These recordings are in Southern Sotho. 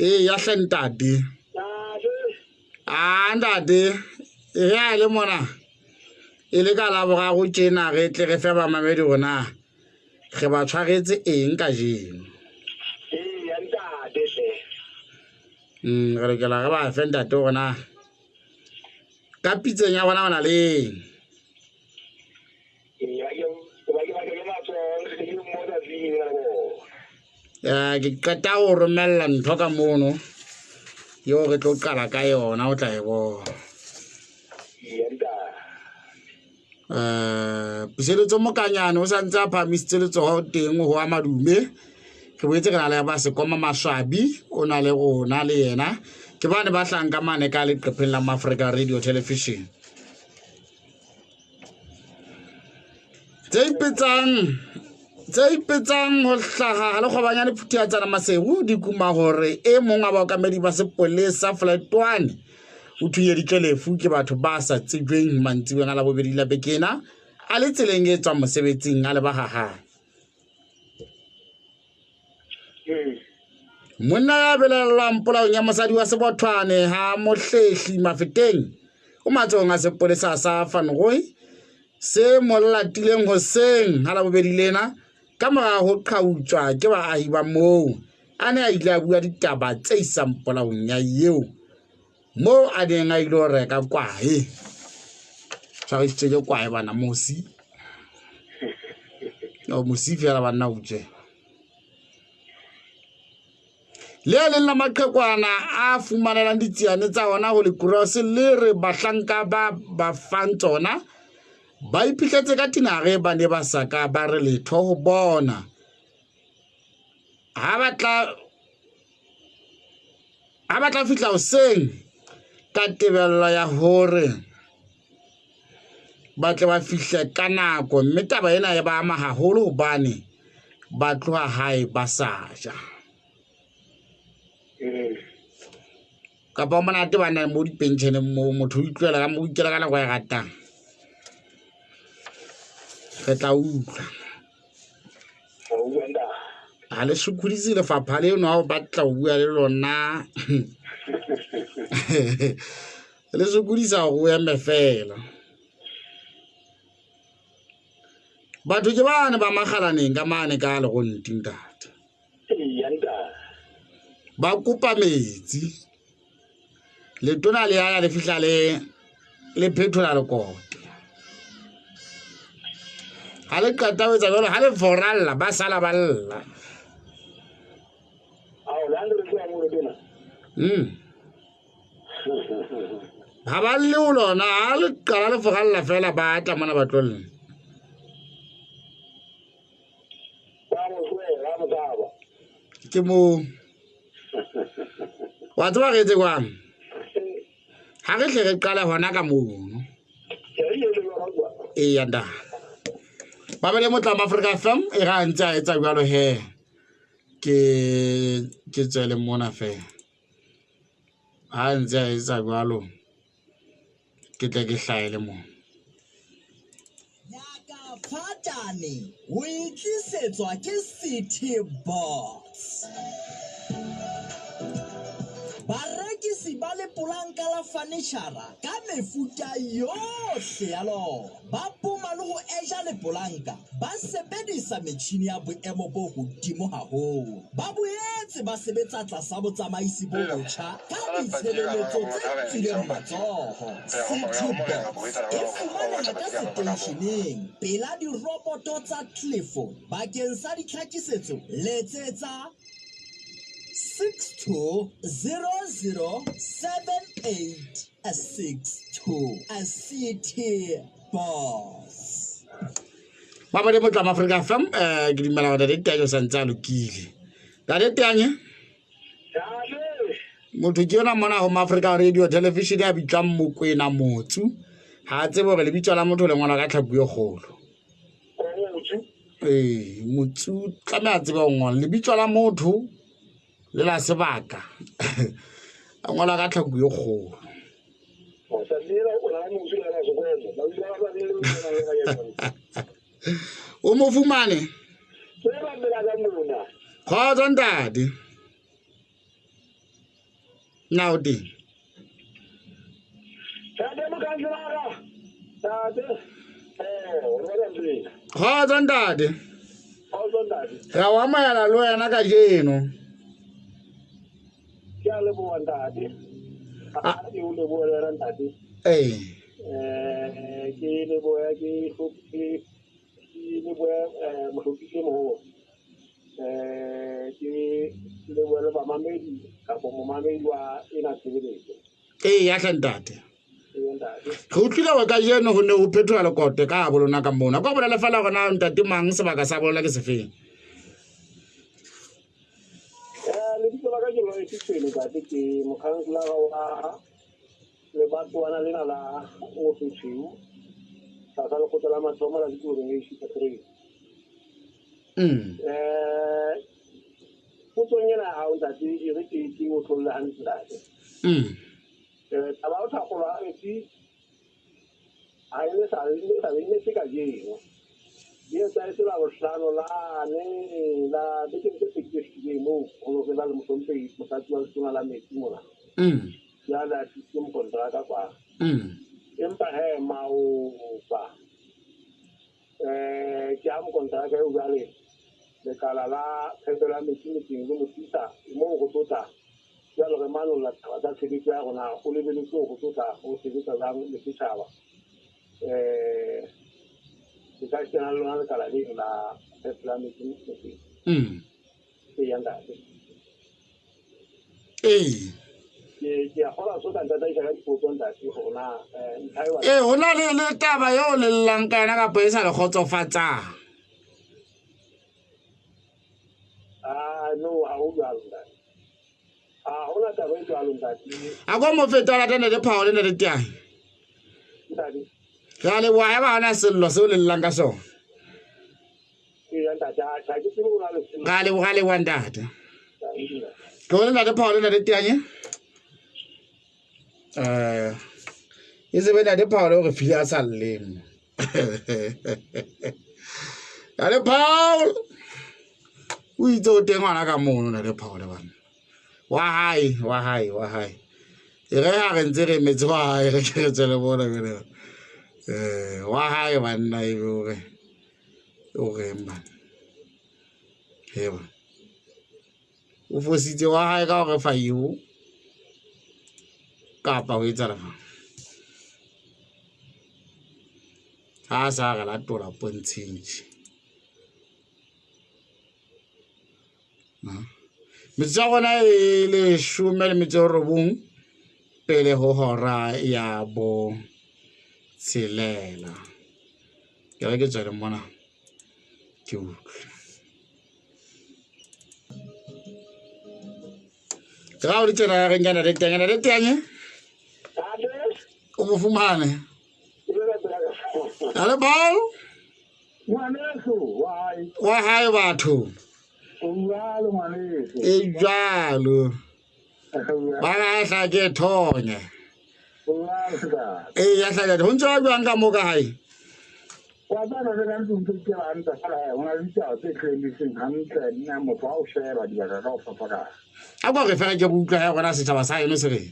Ee, ya hle ntate. A ntate, e re a le mona e le ka laboraro tjena re tle re fe bamamedi rona re ba tshwaretse eng kajeno. Re lokela re ba fe ntate rona ka pitseng ya bona ba na le eng. Ke qeta ho romella ntho ka mono eo re tlo qala ka yona o tla e bona. Puseletso Mokanyane o santse a phahamisitse letsoho teng ho a madume. Re boetse re na le ba Sekoma Maswabi o na le rona le yena. Ke bane ba hlang ka mane ka leqepheng la Mafrika Radio Television. Tse ipetsang tse ipetsang ho hlaha ha lekgobanyane Phuthiatsana Maseru di kuma hore e mong wa baokamedi ba sepolesa Flight 1 o thunyeditswe lefu ke batho ba sa tsejweng mantsiboeng a Labobedi la beke ena a le tseleng e tswang mosebetsing a leba ha hae. Monna ya belaellwang polaong ya mosadi wa Sebothwane ha Mohlehli Mafeteng o matsohong a sepolesa sa Van Rooi se mo latileng hoseng ha Labobedi lena ka mora ho qhautswa ke baahi ba moo a ne a ile a bua ditaba tse isang polaong ya eo moo a neng a ile ho reka kwae. Tshwarisitswe ke kwae bana mosi. O mosi fela banna utswe. Le leng la maqhekwana a fumanelang ditsiane tsa ona ho lekurose le re bahlanka ba ba fang tsona ba iphihletse ka tinare ba ne ba sa ka ba re letho ho bona. Ha ba tla ha ba tla fihla hoseng ka tebello ya hore ba tle ba fihle ka nako mme taba ena e ba ama haholo hobane ba tloha hae ba sa ja. Kapa monate ba na mo dipentsheneng mo motho o itlohela ka mo ikela ka nako e ratang. Re tla utlwa. Ha le sokodise lefapha leno ha o batla ho bua le lona. Le sokodisa hore o eme fela. Batho ke bane ba makgalaneng ka mane ka leronti ntate. Ba kopa metsi. Letona le ya le fihla le le phethola lekote. Ha le qeta ho etsa jwalo ha le foralla ba sala ba lla. Ha ba lle ho lona ha le qala le foralla fela ba tla mona ba tlo lla. Ke moo wa tseba re etse kwang ha re hle re qale hona ka mono. Eya nda ba be le motlamo Africa FM e ra ntse a etsa jwalo he ke ke tswele mona fela ha ntse a etsa jwalo ke tle ke hlahele mona. Phatane o e tlisetswa ke City Box. Barekisi ba lepolanka la fanitjhara ka mefuta yohle ya lona ba poma le ho eja lepolanka ba sebedisa metjhini ya boemo bo hodimo haholo. Ba boetse ba sebetsa tlasa botsamaisi bo botjha ka ditshebeletso tse tswileng matsoho. City Box e fumaneha ka seteisheneng pela diroboto tsa Clifford. Bakeng sa ditlhakisetso letsetsa 62007862. City Boss. Ba bone motlamo Africa FM ke dumela gore Ntate Teanye o santse a lokile. Ntate Teanye motho ke yona mona ho Africa Radio Television ya bitswang Mokwena Motsu ha a tsebe hore lebitso la motho le ngwalwa ka tlhaku e kgolo. Ee, Motsu tlameha a tsebe ho ngola lebitso la motho le la sebaka a ngwalwa ka tlhaku e kgolo. O mo fumane? Kgotso ntate. Na o teng? Ntate mokhanselara. Ntate. Re ntate. Kgotso ntate. Kgotso ntate. Re a o amohela le wena kajeno. Ke a leboha ntate. Ah. Ke o lebohe le wena ntate. Ee. Ke lebohe ke ke lebohe mohlophisi e moholo. Ke lebohe le bamamedi kapa momamedi wa ena tshebeletso. Ee, ya hle ntate. Ee ntate. Re utlwile hore kajeno ho ne ho phethoha lekote ka habo lona ka mona. Ka bolele feela hore na ntate mang sebaka sa bolona ke sefeng. Lebitso la ka ke Lloyd Tshwene ntate, ke mokhanselara wa lebatowana lena la Ngopetshweu tlasa lekgotla la mathomo la Dikolong A 63. Potsong ena ya hao ntate, e re ke ke o tlolle hantle ntate. Taba ya ho thakgolwa ha metsi ha e ne sa le ne se kajeno. Di etsahetse la bohlano lane la bekeng tse pedi tse fetileng moo ho no re na le mohlomphehi motlatsi wa letona la metsi mona. Jwale a tlisitse mokonteraka kwa. Empa he maoba ke ha mokonteraka eo jwale lekala la phepelo ya metsi metseng le mo tlisa moo ho tlotla jwale re manolla taba tsa tshebetso ya rona o lebeletse ho tlotla ho sebetsa jwang le setjhaba. Ke ka kena le lona lekala leno la phepelo ya metsi metseng. Ee, ntate. Ee. Ke a kgolwa so ka ntataisa ka dipotso ntate hore na ntlha eo. Ee, ho na le le taba eo le llang ka yona kapa e sa le kgotsofatsang? Ah, no, ha ho jwalo ntate. Ha hona taba e jwalo ntate. A ko mo feta la tene le phao le ne le teang. Ntate. Re a leboha ha eba hona sello seo le llang ka sona. Ee, ntate, ha ke tsebe ho na le sello. Re a leboha, leboha ntate. Ke bone ntate Phao le ntate Teanye. E tsebe ntate Phao le hore file a sa lleng. Ntate Phao o itse o teng ngwana ka mono ntate Phao le bana. Wa hae, wa hae, wa hae. E re ha re ntse re emetse wa hae re ke re tswele bona jwale. Wa hae banna e be o re o reng bana. Heba. O fositse wa hae ka hore fa eo kapa ho etsahala jwang? Ha a sa re latola pontsheng tje. Metsotso ya rona e leshome le metso e robong pele ho hora ya bo tshelela. Ke re ke tswele mona ke utlwe. Ke ra o le tsena re nkana le teng, le teng. O mo fumane. Ale Paul. Ngwaneso, wa hae. Wa hae batho. O jwalo ngwaneso. E jwalo. Ba ga hla ke thonye. Ee, ya hla ho ntse ba jwang ka mo ka hae? Wa tseba re ka ntlong tse ke hantle fela ho na le ditaba tse hlileng di seng hantle nna motho ha o sheba dibaka ka ho fapana. A ko re fela ke utlwa ya rona setjhaba sa eno se reng?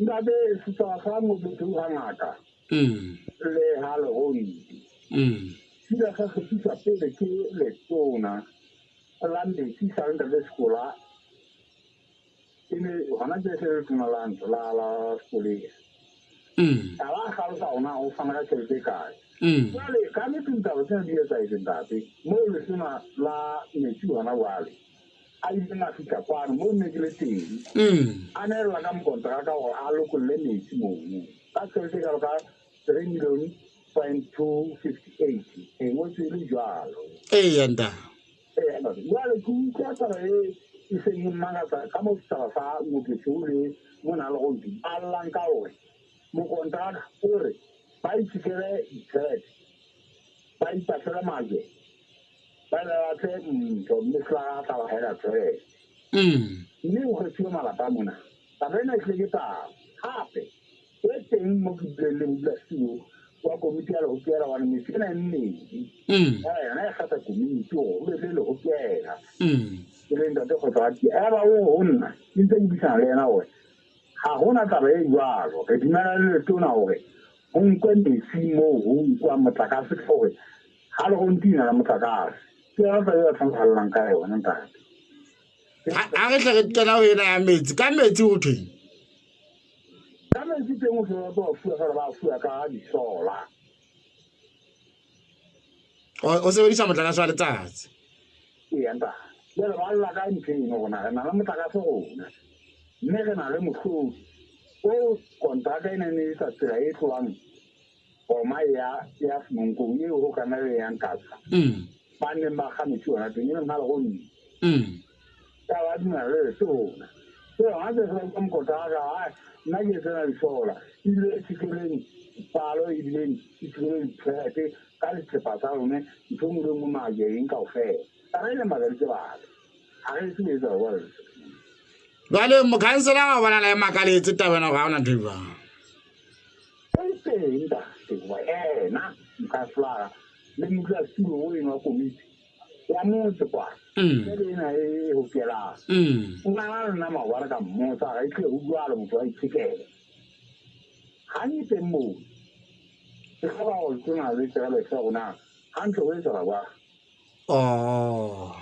Ntate setjhaba sa Mobethu hangata le ha lehondi. Se ile sa kgethisa pele ke letona la metsi sa ntate Sekola. E ne hona tje se letona la ntlo la la Sekoleng. A ba hlalosa hore na o fana ka tjhelete e kae. Jwale ka nnete ditaba tsena di etsahetse ntate, moo letona la metsi hona jwale a ileng a fihla kwano moo ne ke le teng. A neelwa ka mokonteraka hore a lokolle metsi mono ka tjhelete e kalo ka 3 million point 258. E ngotswe e le jwalo. Eya ntate. Eya ntate. Jwale ke utlwa taba e e seng e mmakatsa ka moo setjhaba sa Motsetshweu le mona Legonti ba llang ka hore mokonteraka o re ba iphihlele ditjhelete, ba ipatlele majwe, ba be ba tle ntlo mme Selara a tla ba haela tjhelete. Mme ho kgethuwe malapa mona. Taba ena e hlile ke taba. Hape e teng mo ke bileng le modulasetulo wa komiti ya lehokela hobane metse ena e mmedi. Yaba yona e kgetha komiti hore ho be le lehokela. E leng ntate Kgotsoati. Eba o ho nna ke ntse ke buisana le yena hore ha hona taba e jwalo. Re dumela le letona hore ho nkwe metsi moo ho nkwang motlakase ke hore ha le go ntina la motlakase. Ke yona taba e ba tlhalolang ka yona ntate. A re tle re kena ho ena ya metsi. Ka metsi ho thweng? Ka metsi teng o tlhola ba fuwa fela ba fuwa ka disola. O sebedisa motlakase wa letsatsi. Ee ntate. Jwale ba lla ka ntho eno rona re na le motlakase rona. Mme re na le mohlodi o kontraka e neng e etsa tsela e tlohang Roma ya ya Semonkong eo ho kana le yang Katsa. Ba neng ba kga metsi ona teng e leng ha Legonne. Ya ba dumela le letona. So ha se se ba mokontraka ha nna ke tsena disola ebile e fihleleng palo ebileng e fihleleng ditjhelete ka dithepa tsa lone ntho e nngwe le nngwe majwe eng kaofela. Taba e le makaditse batho. Ha re ese ho etsa jwalo. Jwale mokhanselara o bonala e makaletse taba ena hore ha hona ntho e jwalo. E teng ntate hoba ena mokhanselara le modulasetulo o eno wa komiti ya motse kwa jwale ena e hokelang. O na le nna maobane ka mmotsa a re ehlile ho jwalo motho wa ithekela. Hang e teng moo. Ke hloka hore letona le tle re lefe hore na hantle ho etsahala jwang. Oh.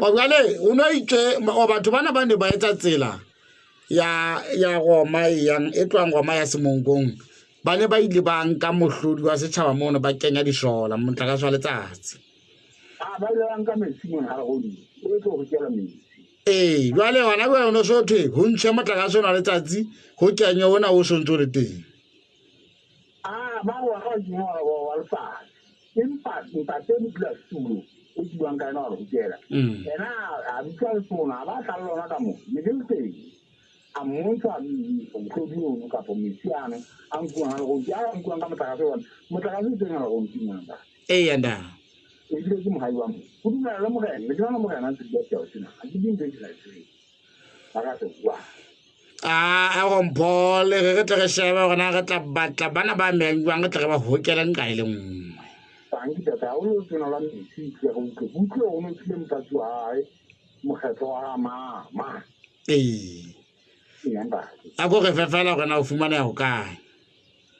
O jwale o no itse o batho bana ba ne ba etsa tsela ya ya Roma e yang e tlohang Roma ya Semonkong ba ne ba ile ba nka mohlodi wa setjhaba mono ba kenya disola motlakase wa letsatsi. A ba ile ba nka metsi mona ha godimo e tlo hokela metsi. Ee, jwale hona jwale o no so thwe ho ntshwe motlakase ona wa letsatsi ho kenywe ona o sontso le teng. A ba wa ga ke wa wa letsatsi. Empa ntate modulasetulo o ke buang ka ena wa re hokela. Ena a bitsa letona a ba tla le lona ka mo ne ke le teng. A mmontsha mohlodi ono kapa metsi ano a nkuwang ha legonti a nkuwang ka motlakase one motlakase o teng ha legonti mona ntate. Ee nda. Ebile ke mohai wa mo. Ho dumela le morena, ne ke nahana morena a ntse bua taba tsena. Ha ke di ntho e ke sa e tsebeng. Ba ka se bua. A go le re re tle re shebe gore na re tla batla bana ba meyang jwang re tle re ba hokele nqa e le nngwe. Tanki tata ha o le letona la metsi ke go utlwe. Ke utlwe o no tlile motlatsi wa hae mokgetho wa ha mama. Ee. Ee ntate. A ko re fe fela gore na o fumaneha ho kae.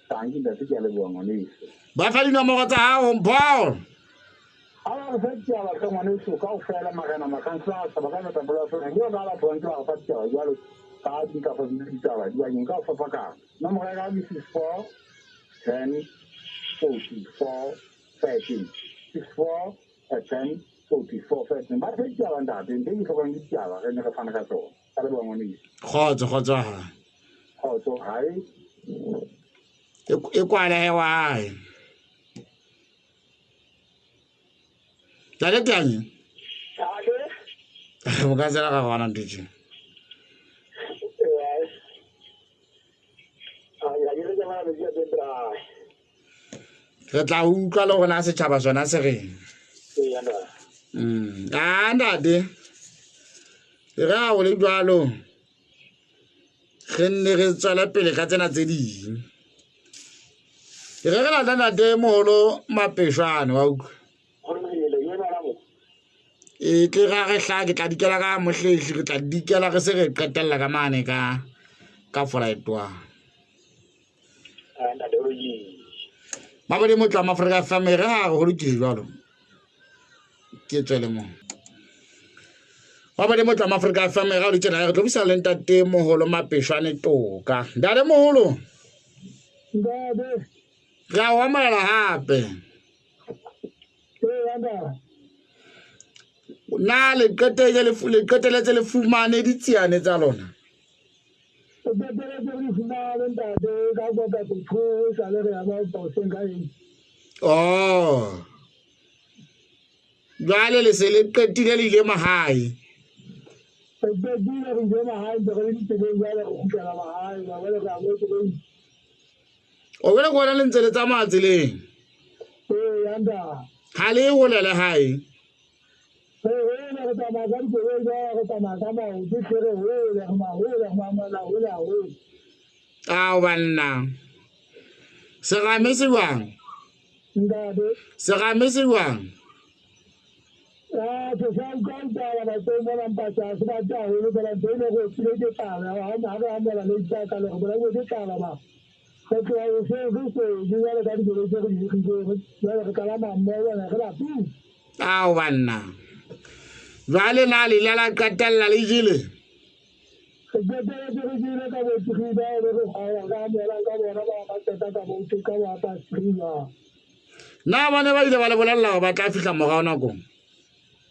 Tanki ntate ke a leboha ngwaneso. Ba fa dinomoro tsa hao Paul. Ha ba re fa ditaba hle ngwaneso kaofela marena makhansela a setjhaba ka metapolo ya sona jwalo ka ha batho ba ntse ba re fa ditaba jwalo ka dintlafatso le ditaba dibakeng ka ho fapakana. Nomoro ya ka ke 64 10 44 13. 64 10 44 13. Ba re fe ditaba ntate, ntho e ke hlokang ke ditaba re ne re fana ka tsona. Ka leboha ngwaneso. Kgotso kgotso ha. Kgotso hae. E kwalehe wa hae. Tate Tanye. Tate. Mokhanselara ga gona ntho tše. Re tla utlwa le gona setšhaba sona se reng. A ntate. Re a o le jwalo. Re nne re tswele pele ka tsena tse ding. Re re lata ntate moholo Mapeshwane wa utlwa. E tle ra re hla ke tla dikela ka mohlehli re tla dikela re se re qetella ka mane ka ka folaetoa. Mabodi motlo wa Mafrika FM re ha re ho lokile jwalo. Ke tswele mo. Mabodi motlo wa Mafrika FM re ha o tsena re tlo buisana le ntate moholo Mapeshwane Toka. Ntate moholo. Ntate. Re a o amohela hape. Na le qeteletse le fumane ditsiane tsa lona? O qeteletse re fumane ntate ka kopa go sale re ya ba boseng ka eng. Oh. Jwale le se le qetile le ile mahae. Re qetile re ile mahae ntse re le ditseleng jwale re kgutlela mahae jwale re ya mo tseleng. O bele ko le ntse le tsamaya tseleng. Ee ya ntate. Ha le hole le hae. Re hole re tsamaya ka dikoloi jwale re tsamaya ka maoto hle re hole re mahole re mamela hole haholo. Ao banna. Serame se jwang? Ntate. Serame se jwang? Ke sa utlwa ditaba batsong mona mpatsa se batle haholo fela ntho e ne re otlile ke tlala ha re amohela le ka le re bolailwe ke tlala ba re tloha hoseng re kwedi jwale ka dikoloi tse re di hirileng jwale re kalama mmoho bona re lapile. Ao banna jwale na le ile la qetella le jele? Re qeteletse re jele ka bo three bao re re re amohelang ka bona ba ba qeta ka bo ka bo half past three jwale. Na ba ne ba ile ba le bolella hore ba tla fihla morao nakong?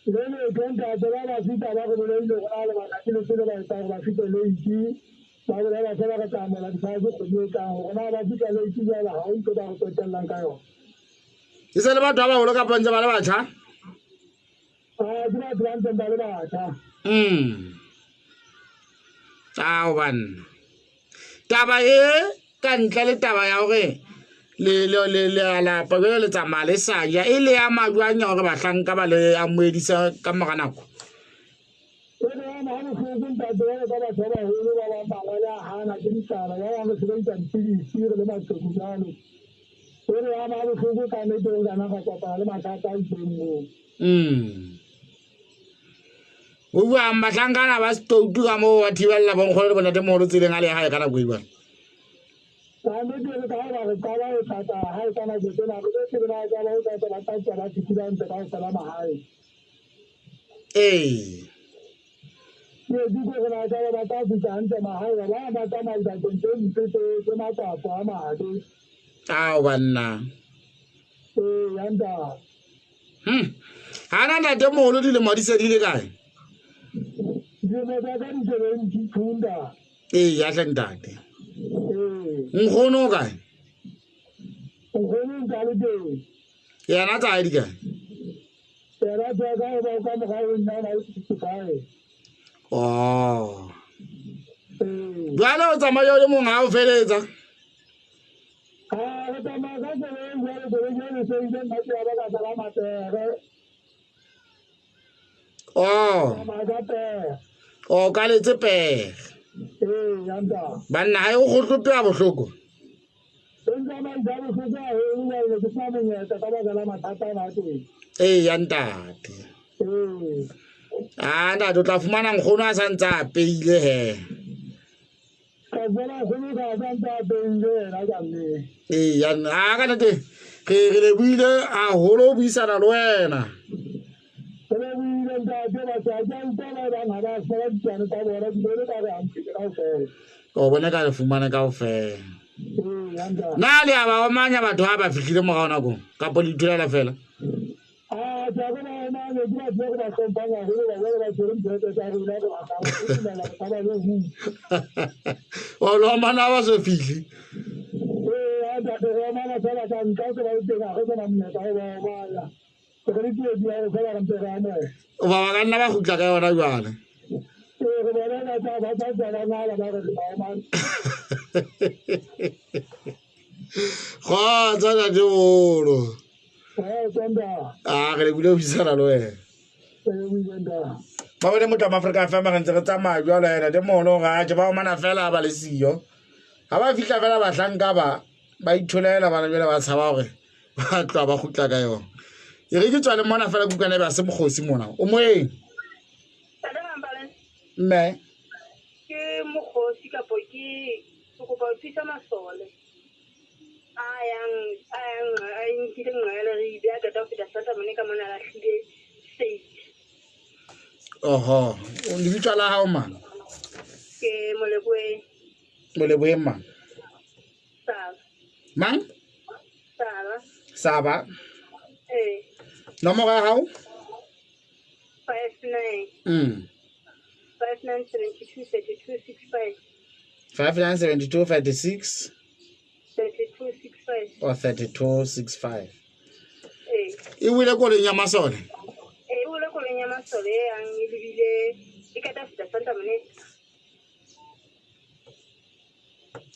Le letho ntate, ba ba fihla ba re bolelle hore na lebaka ke lefe le ba etsang hore ba fihle late. Ba bolela feela re tla amohela di-five kgwedi e tlang. Hore na ba fihla late jwale ha ho ntho ba re qetellang ka yona. E se le batho ba baholo kapa ntse ba le batjha? Ah, ke batho ba ntseng ba le batjha. Ao banna. Taba e ka ntle le taba ya hore le le le le a lapa jwale le tsamaya le sa ja e le ama jwang ya hore bahlanka ba le amohedisa ka mora nako? E re ama ha bohloko ntate jwalo ka batho ba baholo ba bang mangwele a hana ke ditlala ba bang re sebedisa dipidisi re le maqheku jwalo. E re ama ha bohloko ka nnete re kana ra kopana le mathata a itseng moo. O buang bahlankana ba setoutu ka moo ba thibella bonkgono le bontatemoholo tseleng a le hae ka nako e jwang? Ka nnete re ka ba re qala ho tlatsa hae ka nako tsena re tlo tsebe na ka ba ho tlatsa ba tla tswa ba fihlile hantle kaofela mahae. Ee. Ke ke gore na ka ba ba tla fihla hantle mahae ba bang ba tsamaya dibakeng tse mpe tse tse matswapo a mabe. Ao banna. Ee, ya ntate. Ha na ntatemoholo dilemo di se di le kae? Dilemo tsa ka di 72 ntate. Ee, ya hle ntate. Ee. Nkgono o kae? Nkgono o ntse a le teng. Yena tsa hae di kae? Yena tsa ka o ba o ka morao ho nna o na le 65. Oh. Ee. Jwale o tsamaya o le mong ha o feletsa. Ah, re tsamaya ka koloi jwale koloi jwale se ile nna ke ya ba ka palama pere. Oh. Tsamaya ka pere. Oh, ka letse pere. Ee, ya ntate. Banna ha e o kgohlope bohloko. E ntsamaisa bohloko haholo jwale ne ke sena monyetla ka baka la mathata ana a teng. Ee, ya ntate. Ee. Ah, ntate o tla fumana nkgono a sa ntse a apeile he. Ka fumana nkgono ka sa ntse a apeile yena ka nnete. Ee, ya a ka nnete re re lebohile haholo ho buisana le wena. Re lebohile ntate batho ha ke a utlwa ba bang ha ba fumana ditjane tsa bona di bone ka re hamphile kaofela. O bone ka re fumane kaofela. Ee, ya ntate. Na le a ba omanya batho ha ba fihlile morao nakong kapa le itholela fela? Ah, ke a bona omanya ke batho ba re ba hlomphang haholo ba jwale ba tshwere ditjhelete tsa rona re batla ho dumela re tshaba le ho. O lo omana ha ba so fihle. Ee, ya ntate re omana fela ka ntle se ba le teng ha re sana monyetla ho ba omanya. Re le tsietsi ya ho fela re ntse re amohela. Ba ba ka nna ba kgutla ka yona jwale. Ee, re bona ba tla ba tla tswa ba ngala ba re re ba omanya. Kgotsa ntatemoholo. Ee, ntate. A re lebile ho buisana le wena. Ee, o ile ntate. Ba bone motho wa Afrika FM re ntse re tsamaya jwalo ena ntatemoholo hore atjhe ba omana fela ha ba le siyo. Ha ba fihla fela bahlanka ba ba itholela bana jwale ba tshaba hore ba tloha ba kgutla ka yona. E re ke tswa le mona fela kukana e ba se mokgosi mona. O moyeng? Ntate Mampane. Mme. Ke mokgosi kapo ke ke kopa ho thusa masole a yang a yang a nkile nqele re ibe a qeta ho feta Santa mone ka mona lahlile state. Oho, lebitso la hao mang? Ke Moleboe. Moleboe mang? Saba. Mang? Saba. Saba. Ee. Nomoro ya hao? 59. 59 72 32 65. 59 72 36 32 65. or 32 65. Ee. E wile koloing ya masole? Ee, e wile koloing ya masole e yang e lebile e qeta ho feta Santa Monica.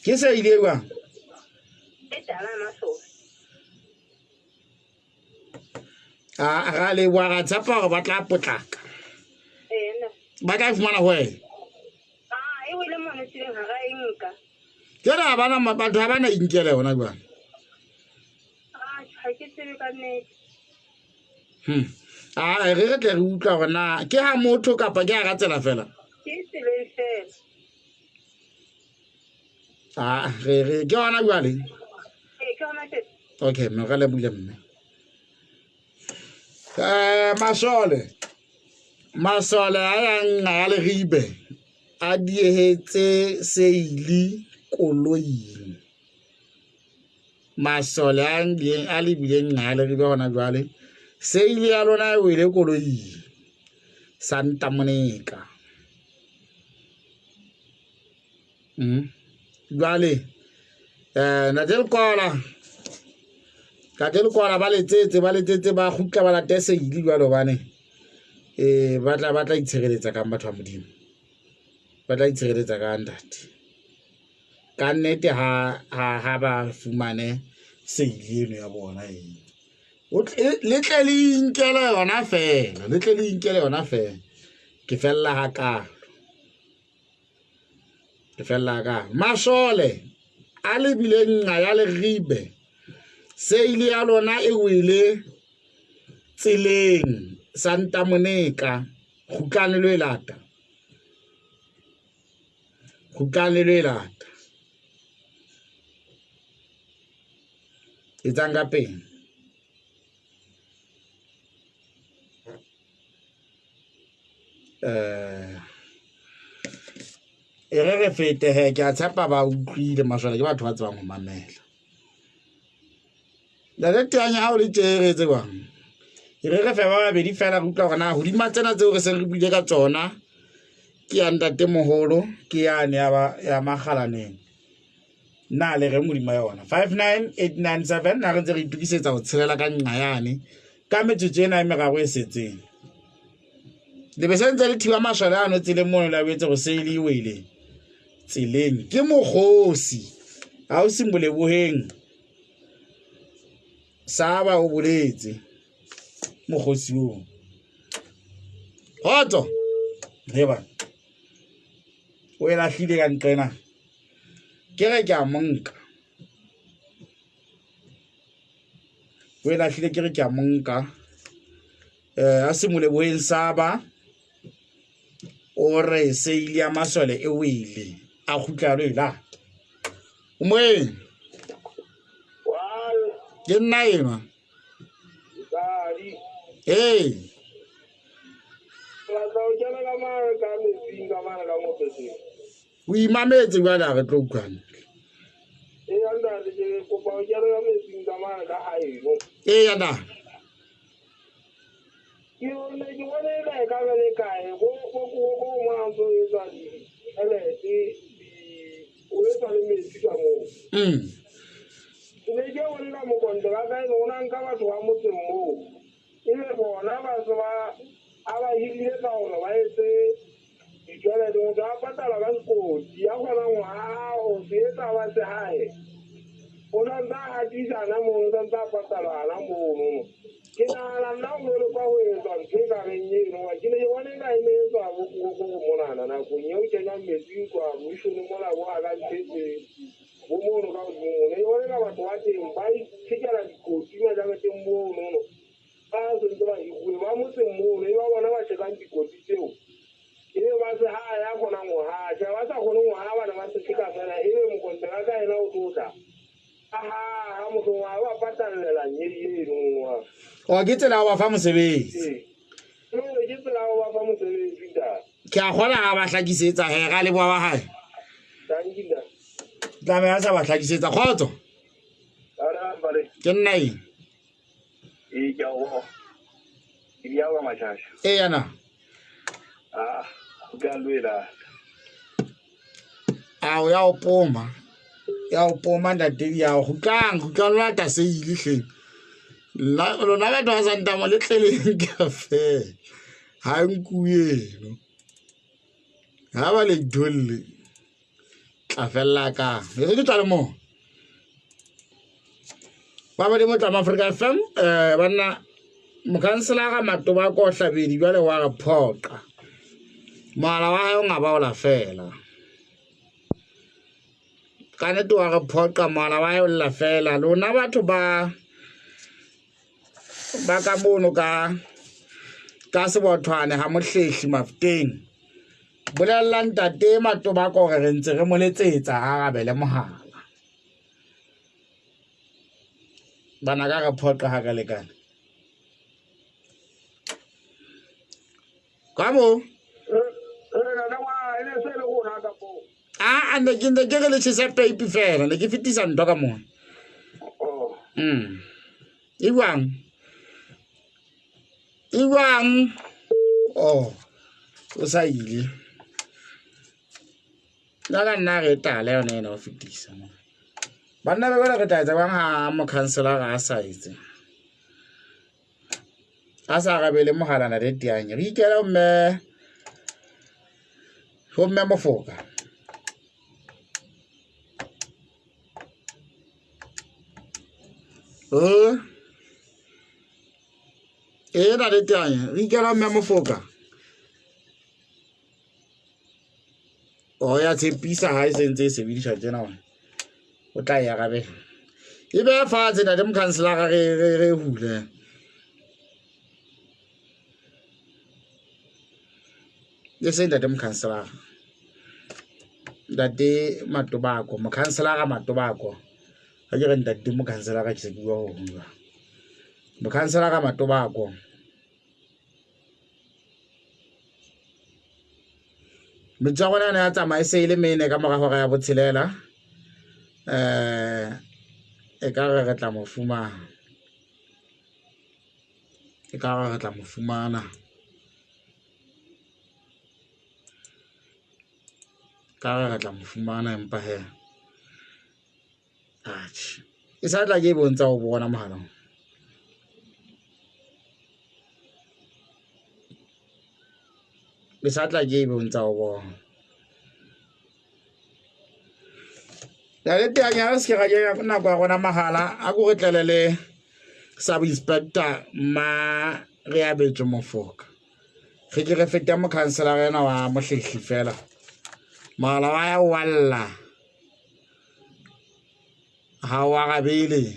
Ke se ile jwang? E tala ya masole. A ra leboha, ra tshepa hore ba tla potlaka. Ee, nna. Ba tla e fumana ho wena? Ah, e wele mone tseleng ha ra e nka. Jwale ha bana batho ha bana inkela yona jwale. Ah, ha ke tsebe ka nnete. A re re tle re utlwa gore na ke ha motho kapa ke hara tsela fela. Ke tseleng fela. A re re ke hona jwale. Ee, ke hona tjena. Okay, mme re lebohile mme. Masole. Masole a yang a Leribe a diehetse seili koloing. Masole a ileng a lebileng nqa Leribe hona jwale. Seili ya lona e wele koloing. Santa Monica. Jwale Ntate Lekola. Ntate Lekola ba letsetse ba kgutla ba late seili jwale hobane ba tla itshireletsa kang batho ba Modimo. Ba tla itshireletsa ka ntate. Ka nnete ha ba fumane seili eno ya bona e. Le tle le inkele yona fela, le tle le inkele yona fela. Ke fella hakalo. Ke fella hakalo. Masole a lebileng nqa ya Leribe. Seili ya lona e wele tseleng Santa Monica. Kgutlane lo e lata. Kgutlane lo e lata. Etsang ka pele. E re re fete he, ke a tshepa ba utlwile masole ke batho ba tsebang ho mamela. Ntate Teanya ha o le tje re etse jwang? E re re fe ba babedi fela re utlwa hore na hodima tsena tseo re seng re buile ka tsona ke ya ntatemoholo ke yane ya Makgalaneng. Na le reng hodima yona? 59897 na re ntse re itokisetsa ho tshelela ka nqa yane ka metsotso ena e meraro e setseng. Le be se ntse le thiba masole ano tseleng mono le a boetse go seile e wele tseleng. Ke mokgosi ha o se moleboheng Saba o boletse mokgosi oo. Kgotso heba o e lahlile ka nqena. Ke re ke a monka. O e lahlile ke re ke a monka. A se moleboheng Saba o re seile ya masole e wele a kgutla lo e lata. O moeng? Ke nna enwa. Ee. O imametse jwale ha re tlo utlwana. Ee na. Ke ne ke bone e ka ba le kae go mo ntso e tswa di elete di o etsa le metsi ka moo. Ne ke bone ka mokonteraka e lona nka batho ba motseng moo. E le bona ba se ba a ba hirile ka hore ba etse ditjhelete motho a patala ka sekoti ya kgonang ho haha ho se etsa ba se hae. O santse a hatisana mono, o santse a patalana mono. Ke nahana nna ho le kwa ho etswa ntho e ka reng eno, wa ke ne ke bone ka e ne etswa bo ko monana nakong eo kenyang metsi kwa mission mona bo a ka ntshetse bo mono ka hodimo mono. Ke bone ka batho ba teng ba itshekela dikoti majareteng mono. Ba sentse ba hiruwe ba motseng mono, e ba bona ba tjhekang dikoti tseo. Ebe ba se ha ya kgonang ho haha, tjhe ba sa kgoneng ho haha bana ba se tjheka fela, ebe mokonteraka yena o tlo tla. Aha, ha motho wa ba patallela nyei eno wa. O ke tsela wa fa mosebetsi. No, ke tsela wa fa mosebetsi da. Ke a kgona ha ba hlakisetsa he ra leboha wa hae. Thank you da. Tla be a sa ba hlakisetsa kgotso. Ara bare. Ke nna eng? E ke a o. Ke ya wa mashasha. E yana. Ah, o ka lwela. A o ya o poma. Ya o poma ntate ya o kgutlang, kgutlang lona ta se ile hleng. Nna lona batho ba Santamo le tleleng ka fela. Ha nkuwe eno. Ha ba le itholle. Tla fella ka. E re ke tswa le mo. Ba ba di motla Africa FM, banna mokhanselara Matoba ko Hlabedi jwale wa re phoqa. Mohala wa hae o nga ba ola fela. Ka nnete wa re phoqa mohala wa hae o lla fela. Lona batho ba ka mono ka Ka Sebothwane ha Mohlehli Mafeteng. Bolella ntate Matobako hore re ntse re mo letsetsa a arabele mohala. Bana ka re phoqa ha ka lekane. Ka mo? A ne ke ne ke re le tjhese peipi fela, ne ke fetisa ntho ka mona. E jwang? E jwang? Oh, o sa ile. Nna ka nna re tala yona ena ho fetisa mona. Banna ba jwale re tla etsa jwang ha mokhanselara a sa etse? A sa arabele mohala na le teanye. Re ikele ho mme ho mme Mofoka. E na le teanye. Re ikele ho mme Mofoka. O ya tshepisa ha e sentse e sebediswa tjena hore o tla e arabela. E behe fatshe ntate mokhanselara re re re hule. E se ntate mokhanselara. Ntate Matobako, mokhanselara Matobako. Ha ke re ntate mokhanselara ke se ke bua ho hong jwang. Mokhanselara Matobako. Metso ya rona ena ya tsamaya e se e le mene ka mora hora ya botshelela. E ka re re tla mo fumana. E ka re re tla mo fumana. Ka re re tla mo fumana empa hee atjhe. E sa tla ke e bontsha ho bona mohala. E sa tla ke e bontsha ho bona. Ntate Teanya re se ke ra kenya nako ya rona mahala a ko re tlele le sub inspector ma re abetswe Mofoka. Re ke re fete mokhanselara ena wa Mohlehli fela. Mohala wa ya wa lla. Ha o arabele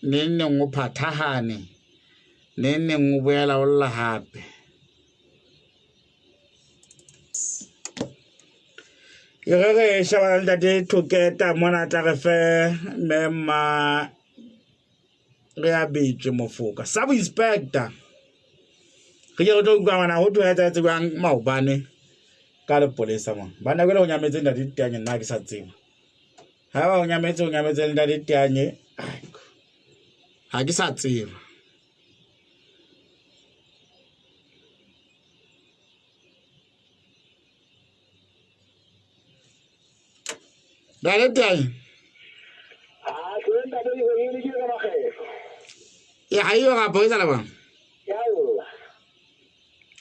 neng neng o phathahane neng neng o boela o lla hape. E re re shebana le ntate Thoketa mona tla re fe mme mma re abetswe Mofoka sub inspector. Re ke re tlo utlwa ngwana ho thwe etsahetse jwang maobane ka lepolesa mona. Banna jwale ho nyametse ntate Teanye nna ha ke sa tseba. Haeba o nyametse o nyametse le ntate Teanye ha ke sa tseba. Ntate Teanye. E ha eyo gape o etsala bang?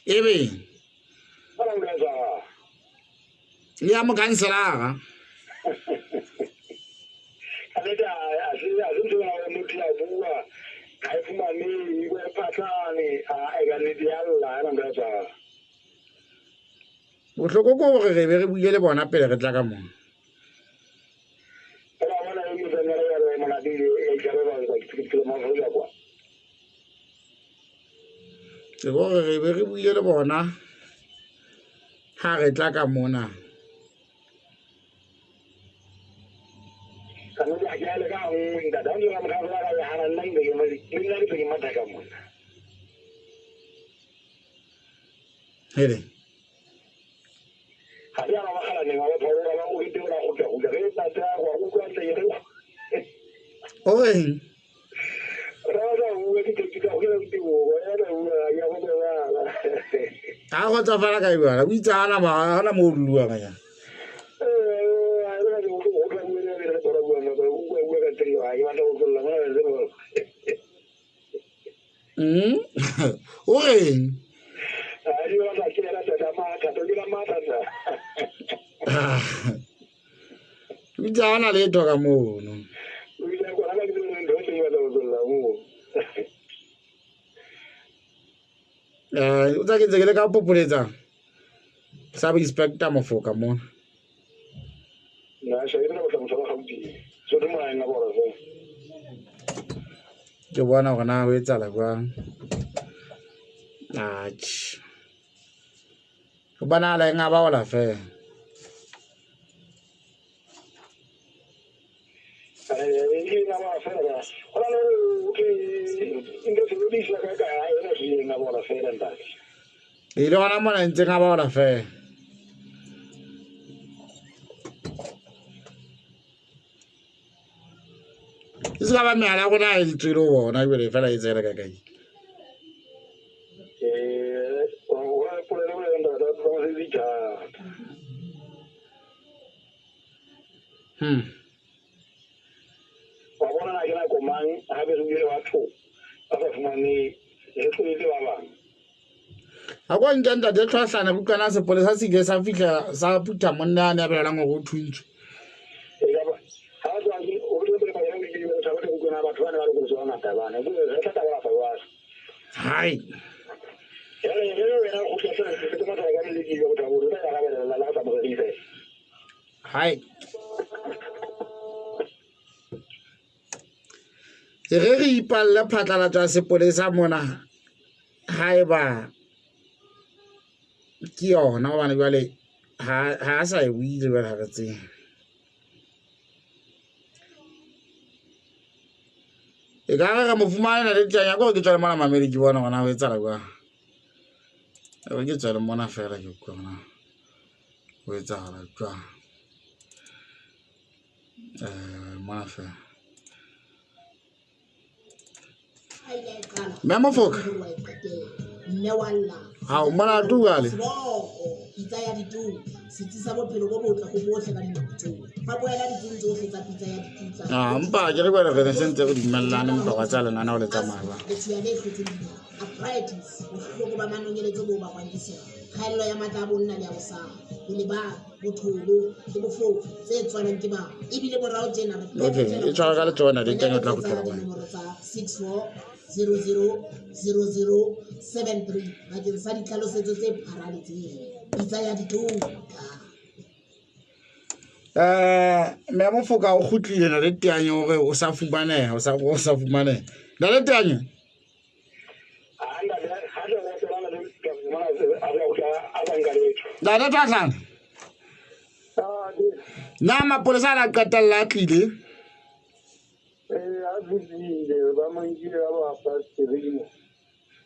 Ebe. Le ya mokhanselara. Bohloko ke hore re be re buile le bona pele re tla ka mona. Ke hore re be re buile le bona ha re tla ka mona. Hele. O reng? Ha kgotsofala ka jwala o itse hana hana mo o duluwang ka jana. O reng? O itse ha ona letho ka mono. O tsa ke ntse ke le ka popoletsa sub inspector Mofoka mona. Ke bona hore na ho etsahala jwang. Atjhe, ho bonahala e ngabaola fela. E le gona mona e ntse ngabaola fela. E se ka ba mehala ya rona e tswile ho bona jwale fela e tsela ka kae. Wa bona na ke nako mang hape re buile batho ba sa fumane re tloletse ba bang. A ko nke ntate Tlhwahlana ke utlwana sepolesa se ile sa fihla sa phutha monna a ne a belaelang hore o thuntswe. Hai. Hai. E re re ipalle phatlalatso ya sepolesa mona haeba ke yona hobane jwale ha a sa e buile jwale ha re tsebe. E ka re re mo fumane na le tjanya ko ke tswale mona mamedi ke bona hore na ho etsahala jwang. E re ke tswale mona fela ke utlwe hore na ho etsahala jwang. Mona fela. Mme Mofoka. Hao molato jwale. Pitsa ya ditulo, setsi sa bophelo bo botle ho bohle ka dinako tsohle. Fapohela ditsing tsohle tsa pitsa ya ditulo. Ah, mpa ke re jwale re ne se ntse re dumellane mpa wa tsa lenaneo le tsamaya jwang. Letshiya le hlotseng dinao, arthritis, bohloko ba manonyeletso bo bakwang ke sera, kgaello ya matla a bonna le a bosadi, ho lebala, botholo le bofofu tse tswalwang ke bana. Ebile morao tjena re Okay, e tshwara ka letsoho na le teng o tla kgutlela kwa. Dinomoro tsa 64000073 bakeng sa ditlhalosetso tse pharaletseng. Pitsa ya dituka. Mme Mofoka o kgutlile na le teanye hore o sa fumaneha, o sa o sa fumaneha. Na le teanye? Ntate Tlhwahlana. Na mapolesa a la qetella a tlile?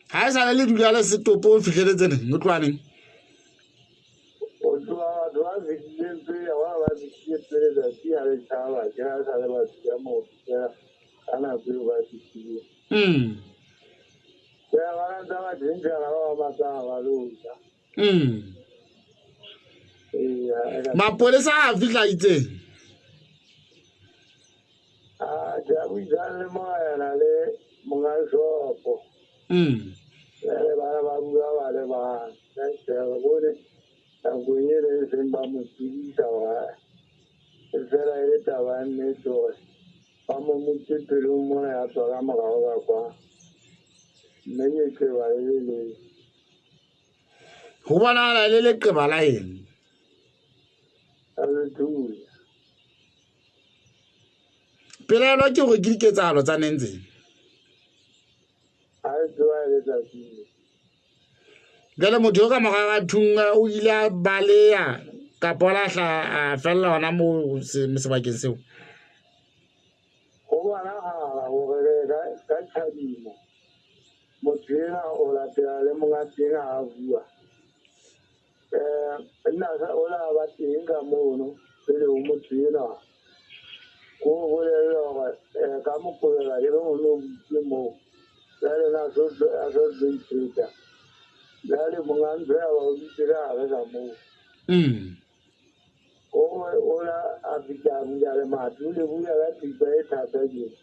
Ha e sale le dula le setopo o fihleletse neng? O tloha neng? O tloha batho ba fihlileng pele, ba ba fihlile pele tsatsi ha le tjhaba, ke ha sale ba fihla moo fihlela ka nako eo ba fihlileng. Ke ba ntse ba tjhentjhana ba ba batlang ba lo ja. Mapolesa a fihla itseng? A ke a buisana le morena le monga shopo. Jwale bana ba bua ba le bang. Ka tjhe re bone nakong e le seng ba mo tsebisa hore e fela e le taba ya nnete hore ba mo motse pelong mona ya tswa ka morao ka kwa. Mme ke qeba le le leng. Ho bonahala e le leqeba la eng? A sethunya. Pelaelo ke hore ke diketsahalo tsa neng tsena? Ha e tseba e le tsatsi le. Jwale motho yo ka mora ga thunga o ile a baleha kapa o la hla a fella hona moo sebakeng seo? Ho bonahala hore re ka tjhadimo motho enwa o latela le monga teng ha a bua. Nna o la ba teng ka mono pele ho motho enwa. Ko o bolelle hore ka Moqebelo ke re o no butse moo. Jwale na a so tlo iphetha. Jwale monga ntlo ya ba o dutse ka hare ka moo. O la a fihla a bula lemati, o le bula ka thipa e thata tjena.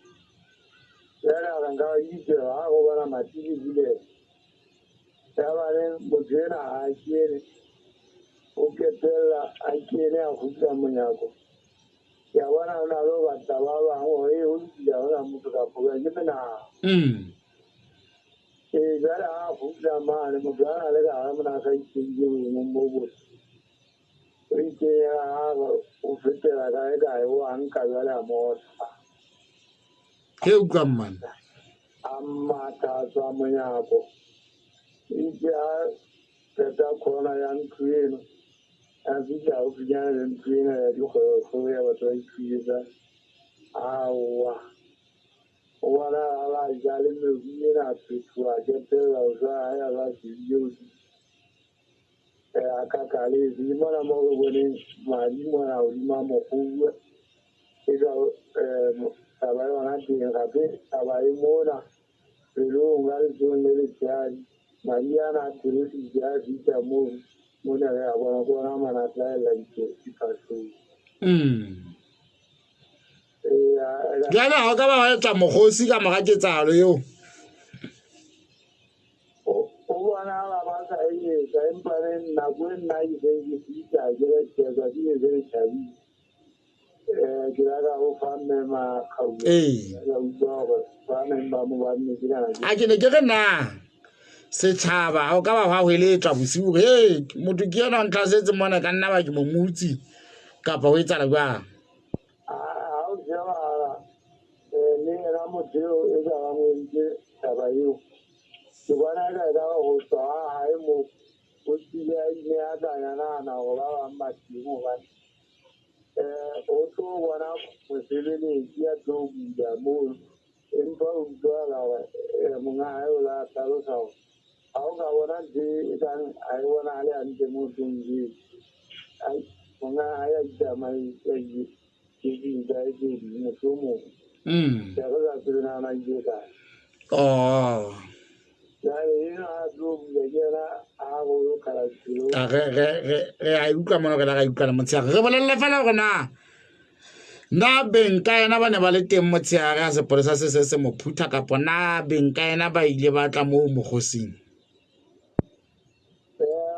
Jwale a re nka ba itse ha go bona mati le buleha. Ya ba le motho enwa ha a kene, o qetella a kene a kgutla monyako. Ke a bona o na le ho batla ba bang hore e ho lokile ha hona motho kapa jwang ke menahano. Ee, jwale ha a kgutla mane motho a na le ka hare mona a sa ikentse boemong bo botle. O ikenya ka hare o fetela kae kae o a nka jwale a mo otla. Ke utlwang man. A matha a tswa monyako. Itse ha qeta khona ya ntlo eno, a fihla haufinyana le ntlo ena ya dikgwebo ya batho ba ithusetsang. Aowa, o bona a ba ja le mebu ena a phethoha a qetella ho jwa ha ya ba shebile hodimo. A kakaletse. Le mona moo re boneng madi mona hodima mokgobu e ka taba yona teng gape taba e mona pelong ka letsohong le letshehadi madi ana a theositse a fihla moo mona re a bona ke ona mana a hlahella diphahlong. Jwale ha o ka ba wa etsa mokgosi ka mora ketsahalo eo? O bonahala ba sa e etsa, empa le nako e nna ke seng ke fihla ke re tjhe tsatsi le se le tjhabile. Ke la ka ho fa mme Makgau. Ka utlwa hore ba neng ba mo banne ke kana. A ke ne ke re na setjhaba ha o ka ba hwa hweletswa bosiu hore hey motho ke yena o ntlhasetse mona ka nna ba ke mo mutsi kapa ho etsahala jwang? Ha o shebahala le yena motho eo e ka bang o entse taba eo, ke bona eka e ka ba ho tswa ha hae moo o tsile a ile a tla nahana hore ba bang ba teng hobane o tlo bona mosebeletsi ya tlo bula moo, empa o utlwahala hore monga hae o la hlalosa hore ha o ka bona ntho e kang ha e bonahale hantle mo tlong eo, monga hae a itsamaise a ile ke ding tsa hae tse ding mohlomong. Ke re sa tsebe na na ile kae. Oh. Jwale enwa a tlo bula ke yena a bolo khala dipelo. A re re re re a utlwa mona re la ra utlwana motshehare. Re bolelle fela hore na na beng ka yena ba ne ba le teng motshehare ha sepolesa se se se mo phutha kapa na beng ka yena ba ile ba tla moo mokgosing?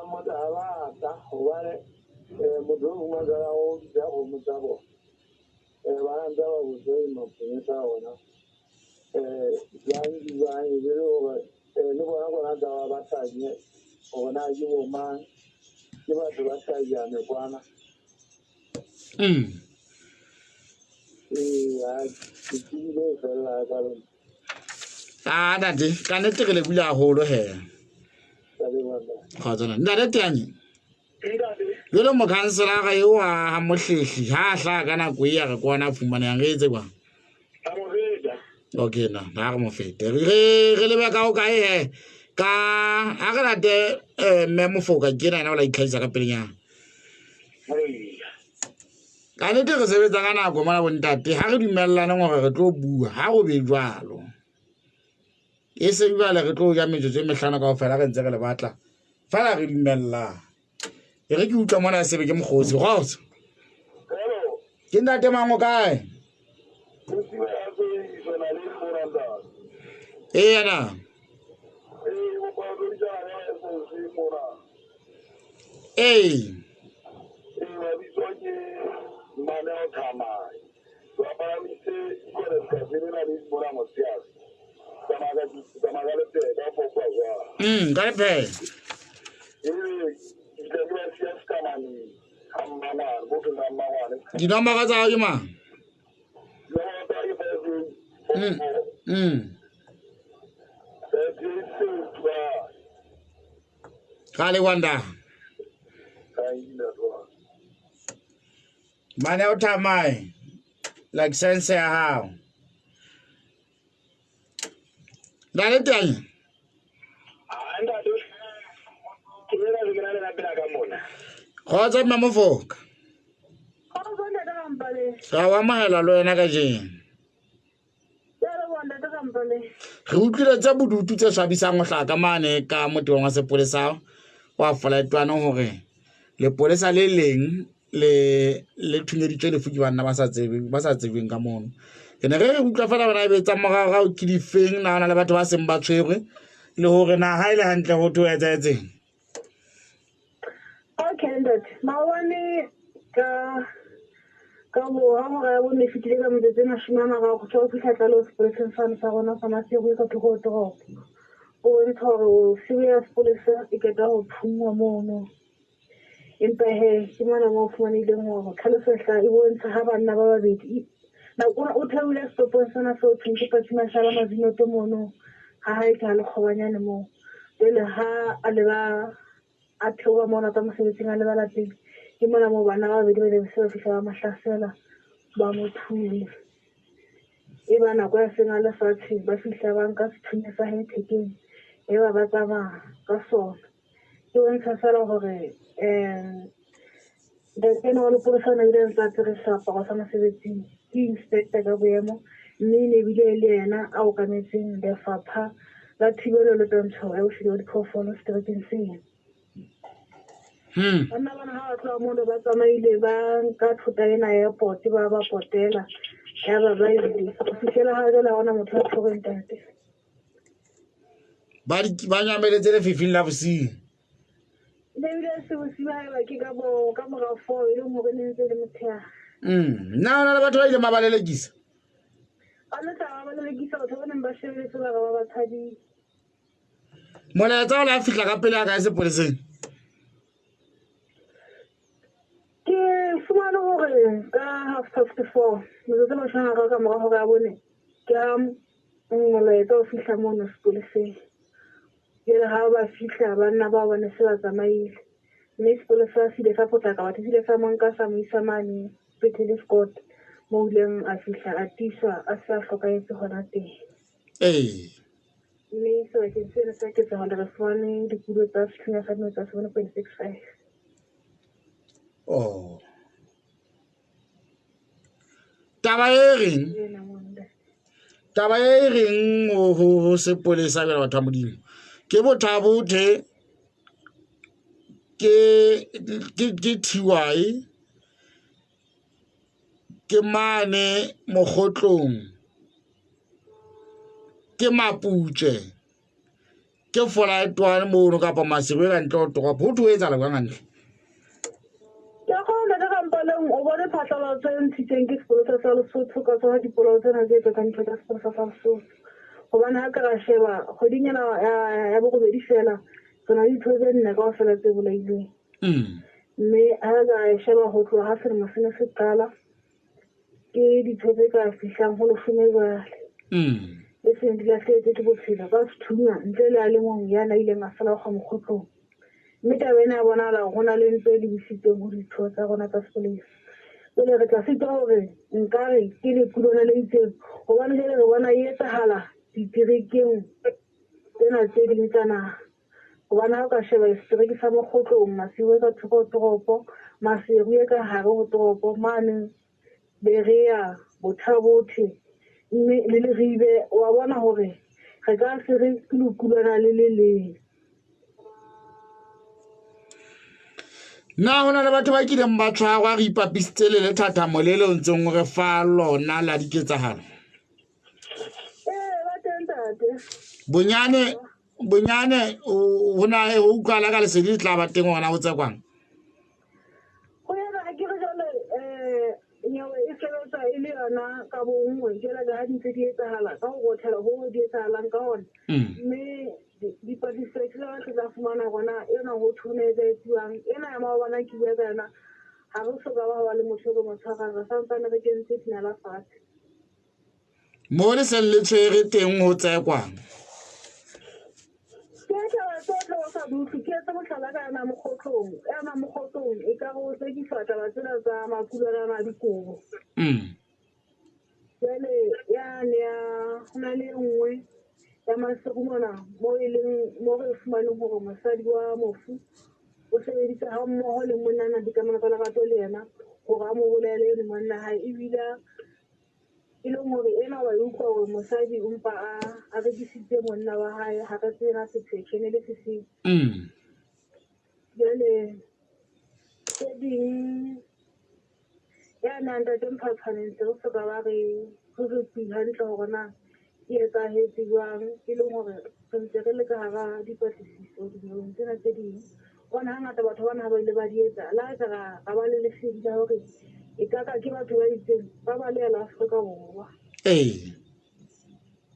Motho ha ba tla hobane motho o mongwe a jala o bitsa kgomo tsa bona. Ba ntse ba botsa maponesa ona. Jwang di jwang e be le hore le bona bona tsa ba tanye hore na ke bo mang, ke batho ba hlajane kwana. Ee, ke tsebile ho fella ka lona. Ah, ntate, ka nnete re lebohile haholo he. Kgotso ntate Teanye. Jwale mokhanselara eo wa ha Mohlehli ha a hlaha ka nako e ya re ke ona a fumanehang re etse jwang? Okay na, ha re mo fete. Re re lebe ka ho kae he? Ka ha re late mme Mofoka ke yena o la itlhahisa ka pelenyana. Ka nnete re sebetsa ka nako mona bontate, ha re dumellaneng hore re tlo bua, ha go be jwalo. E se jwale re tlo ja metsotso e mehlano kaofela re ntse re le batla. Fela re dumella. E re ke utlwa mona sebe ke mokgosi. Kgotso. Ke ntate mang o kae? Ee na. Ee. Ka lephe. Dinomoro tsa hao ke mang? Ka le wanda. Mane o thamae. Like sense ya hao. Ntate Teanye. Kgotso mme Mofoka. Re a o amohela le wena kajeno. Re utlwile tse bodutu tse swabisang ho hlaha ka mane ka motebong wa sepolesa wa Folaetwane hore lepolesa le leng le le thunyeditswe lefu ke banna ba sa tsebeng ba sa tsebeng ka mono. Ke ne re re utlwa fela bona ebe tsa moraorao ke difeng, na hona le batho ba seng ba tshwerwe le hore na ha e le hantle ho thwe ho etsahetseng. Okay ntate, maobane ka ka bo ha hora ya bone e fetile ka metsotso e 30 go tswa go fihla tlaleho sepoleseng sane sa rona sa Maseru ka thoko ho toropo. O bontsha hore o sibo ya sepolesa e qeta ho thunngwa mono. Empa he ke mona mo fumanehileng hore tlhaloso e hlaha e bontsha ha banna ba babedi nako o theohile setopong sena seo thweng ke Fatima Shala Mazinoto mono ha hae ke ha Lekgobanyane moo. Jwale ha a leba a theoha mona tswa mosebetsing a leba lapeng, ke mona moo banna ba babedi ba ileng se ba fihla ba mo hlasela, ba mo thunya. E ba nako ya seng a le fatshe, ba fihla ba nka sethunya sa hae thekeng, e ba ba tsamaya ka sona. Ke bontsha feela hore um ntate enwa wa lepolesa o ne ebile a ntse a apere seaparo sa mosebetsing, ke inspector ka boemo, mme e ne ebile e le yena a okametseng lefapha la thibelo le twantsho ya boshodu ba diphoofolo seterekeng sena. Banna bana ha ba tloha mono ba tsamaile ba nka thota ena airport ba ba potela ya ba ba ile ho fihlela ha jwale ha hona motho a tshwerweng ntate. Ba ba nyameletse lefifing la bosiu. Ne ebile se bosiu haeba ke ka bo ka mora 4 e leng hore ne ntse e le motshehare. Na hona le batho ba ileng ba ba lelekisa? Ba ne tla ba ba lelekisa batho ba neng ba shebeletse ba re ba ba tshabile. Molaetsa o la fihla ka pele a kae sepoleseng? Ke fumane hore ka 4:30, metsotso e mashome a mararo ka mora hora ya bone, ke ha molaetsa o fihla mono sepoleseng. Jwale ha ba fihla banna bao ba ne se ba tsamaile. Mme sepolesa se ile sa potlaka batho se ile sa mo nka sa mo isa mane sepetlele Scott moo ileng a fihla a tiiswa a se a hlokahetse hona teng. Ee. Mme sebakeng seno sa ketsahalo re fumane dikulo tsa sethunya sa dino tsa 7.65. Oh. Taba e reng? Taba e reng ho sepolesa jwale batho ba Modimo. Ke bothabothe ke ke TY ke mane mokgotlong ke Maputse ke folaetwane mono kapa Maseru e ka ntle ho toropo ho thwe ho etsahala jwang hantle? Ke a kgolwa ntate Rampaleng o bone phatlalatso e ntshitsweng ke sepolesa sa Lesotho ka tsona dipolao tsena tse etsetsang ditho tsa sepolesa sa Lesotho. Hobane ha ke ra sheba kgweding ena ya borobedi feela re na le ditho tse nne kaofela tse bolailweng. Mme ha re ka e sheba ho tloha ha selemo se ne se qala ke ditho tse ka fihlang ho leshome jwale. Le seng di lahlehetswe ke bophelo ka sethunya ntle le a le mong ya na ileng a sala kgwa mokgotlong. Mme taba ena ya bonahala hore ho na le ntho e lebisitsweng ho ditho tsa rona tsa sepolesa. Jwale re tla sitwa hore nkare ke lekulwana le itseng hobane jwale re bona e etsahala diterekeng tsena tse ding tsa naha. Hobane ha o ka sheba setereke sa Mokgotlong, Maseru e ka thoko ho toropo, Maseru e ka hare ho toropo, mane Berea, Botha-Bothe, mme le Leribe, wa bona hore re ka se re ke lekulwana le le leng. Na ho na le batho ba kileng ba tshwarwa re ipapisitse le lethathamo le le ntseng o re fa lona la diketsahalo? Ee, ba teng ntate. Bonyane bonyane ho na ho utlwala ka lesedi le tla ba teng hona ho tsekwang. Ho yena ha ke re jwale nyewe e sebetsa e le yona ka bonngwe jwale ka ha di ntse di etsahala ka ho rothela ho di etsahalang ka hona. Mme dipatlisiso ke tsona tse tla fumana hore na ena ho thwe ho ne etsahetsuwang. Ena ya maobane ha ke bua ka yona ha re soka ba ba le motho e re mo tshwarang re santsane re kentse dinala fatshe. Mo le seng le tshwere teng ho tsekwang. Ke taba tse tlo o sa di utlwe ke etse mohlala ka yona mokgotlong yona mokgotlong e ka re o tsekiswa taba tsena tsa makulwana a dikobo. Jwale yane ya ho na le e nngwe ya Maseru mona mo e leng mo re fumaneng hore mosadi wa mofu o sebeditse ha mmoho le monna a nang dikamano tsa lerato le yena hore a mo bolaele eno monna hae ebile e leng hore ena wa e utlwa hore mosadi o mpa a rekisitse monna wa hae ha re tsebe na sepheo e ne le sefeng. Jwale tse ding ya na ntate Mphatshwane ntse re soka ba re re re tsi hantle hore na e etsahetse jwang e leng hore re ntse re le ka hara dipatlisiso dinyeweng tsena tse ding. Hobane hangata batho bana ha ba ile ba di etsa le ha e ka ra ba le lesedi la hore e ka ka ke batho ba itseng ba balehela Afrika Borwa. Ee.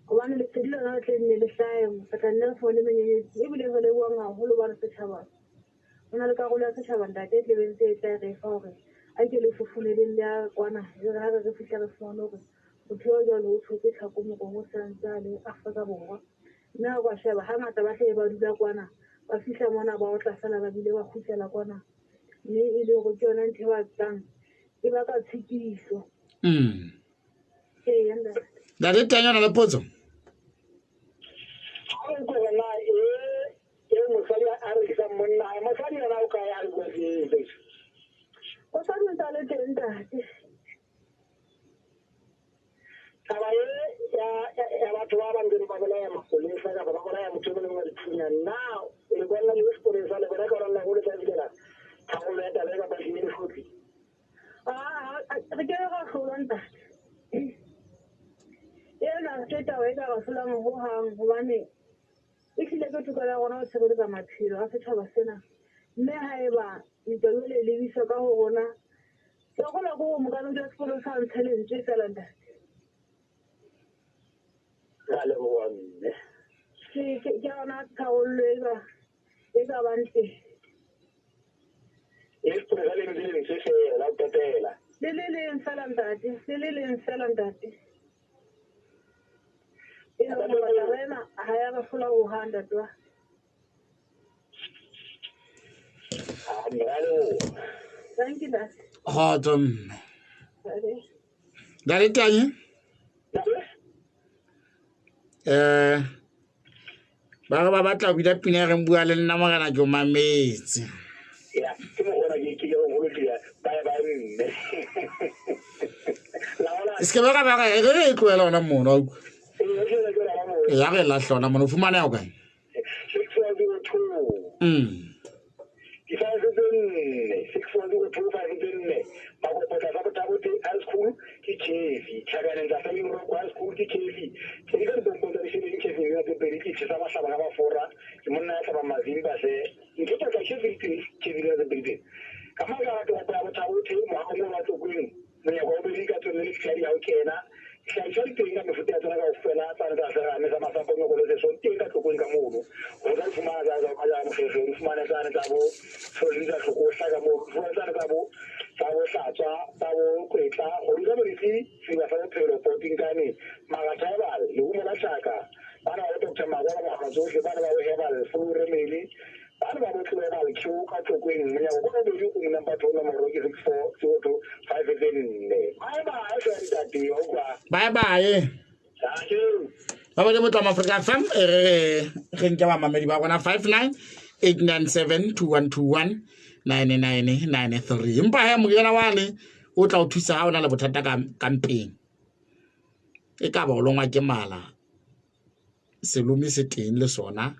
Hobane lesedi lona le tle nne le hlahe, re tla nne re fumane menyenyetsi ebile re lebohang haholo hobane setjhaba ho na le karolo ya setjhaba ntate e tlebeng tse e tla re fa hore a ke le fofoneleng le ya kwana e re ha re re fihla re fumane hore motho eo jwale o tshotse tlhako mokong o sa ntse a le Afrika Borwa. Mme ha o ka sheba hangata ba hle ba dula kwana, ba fihla mona ba otla fela ba bile ba kgutlela kwana. Mme e le hore ke yona ntho e batlang e baka tshitiso. Ee, ntate. Ntate Tanya o na le potso? Ha o ko na e mosadi a rekisang monna hae, mosadi yena o kae a re bua se? Mosadi o ntse a le teng ntate. Taba e ya batho ba ba ntseng ba bolaya mapolesa kapa ba bolaya motho e mong le mong wa dithunya, na le bona le sepolesa le bona ka hore nako le tla fihlela tharollo ya taba e kapa ehlile le hlotse? Re ke ra hlolwa ntate. Ena ke taba e ka re hlolang hohang hobane e hlile ke tokelo ya rona ho tshireletsa maphelo a setjhaba sena. Mme haeba ditaba le lebiswa ka ho rona, ke a kgolwa ke hore mookamedi wa sekolo sa ntshe lentswe feela ntate. Re a leboha mme. Ke yona tharollo e ka bang teng. E sepolesa le ntse lentswe feela ho qetela. Le le leng feela ntate, le le leng feela ntate. E le hore taba ena ha ya re hlola hohang ntate wa. Thank you ntate. Kgotso mme. Ntate Tanya? Ba re ba batla ho bina pina e reng bua le nna morena ke o mametse. Ya, ke mo bona ke ke go lokile. Bye bye mme. Se ke ba ka ba re re e tlohela hona mono. Ya re lahla hona mono. O fumaneha o kae? 6402. Di-five tse nne, 6402, five tse nne. Makopo tlasa Bothabote High School ke Kefi. Tlhakaneng tlasa Europe High School ke Kefi. Ke di ka dipompong tsa dišeleng Kefi dina tse pedi ke tšhesa mahlaba ka bafora. Ke monna ya hlabang mazimba hle. Ntho tsa ka Kefi di teng Kefi dina tse pedi tse. Ka maka toropo ya Bothabote mohahong o wa Tlokweng. Monyako wa bobedi ka tsone le fitlha di ha o kena. Dihlahiswa di teng ka mefuta ya tsona kaofela, tsane tsa serame, sa masapo, nyoko le seso, di teng ka Tlokweng ka mono. O ka di fumana tsa tsa tsa moferefere, o di fumane tsane tsa bo frozen tsa hlokohla ka mono, o di fumane tsane tsa bo tsa bo hlatswa, tsa bo kwetla, kgodu tsa Morisi, sediba sa bophelo, Potinkane, Maratha Herbal, lerumo la tjhaka, bana ba bo Doctor Makoa ka mokgwa tsohle, bana ba bo Herbal, Flu Remedy, Bana ba bo Clever Q ka Tlokweng, monyako kwa bobedi o number 2 nomoro ke 6402 5 tse nne. Bye bye hle ntate, wa utlwa? Bye bye. Thank you. Ba bone motho wa Afrika FM e re re nke bamamedi ba rona 59 897 2121 9993. Empa he moriana wane o tla o thusa ha o na le bothata ka mpeng. E ka ba o longwa ke mala. Selomi se teng le sona.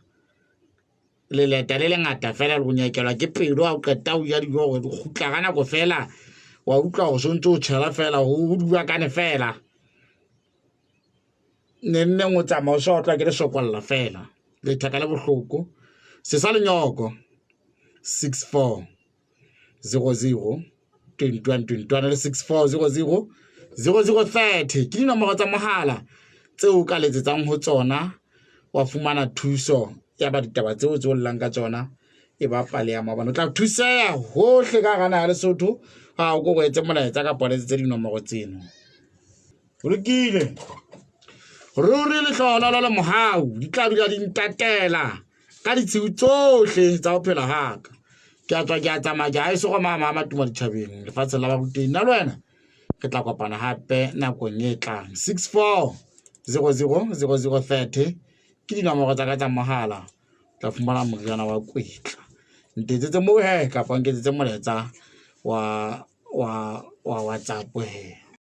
Leleta le lengata fela le go nyakelwa ke pelo ha o qeta o ja dijo gore di kgutla ka nako fela wa utlwa gore sontse o tšhela fela go dua kane fela ne nneng o tsamaya o sa otlwa ke lesokolla fela letheka le bohloko se sa lenyoko 64 00 21 21 le 64 00 00 30 ke dinomoro tsa mohala tseo o ka letsetsang ho tsona wa fumana thuso ya ba ditaba tseo tse o llang ka tsona e ba pale ya maobane o tla thuseha hohle ka hara naha ya Lesotho ha o ko go etse molaetsa kapa o letsetse dinomoro tseno. Ho lokile. Ruri lehlohonolo le mohau di tla dula di ntatela ka ditshiu tsohle tsa ho phela haka. Ke a tswa ke a tsamaya ke a eso go mama a matuma ditjhabeng lefatsheng la barutei. Nna le wena re tla kopana hape nakong e tlang. 64 00 00 30 ke dinomoro tsa ka tsa mohala. Tla fumana moriana wa kwetla. Ntetsetse moo he kapa nketsetse molaetsa wa WhatsApp he.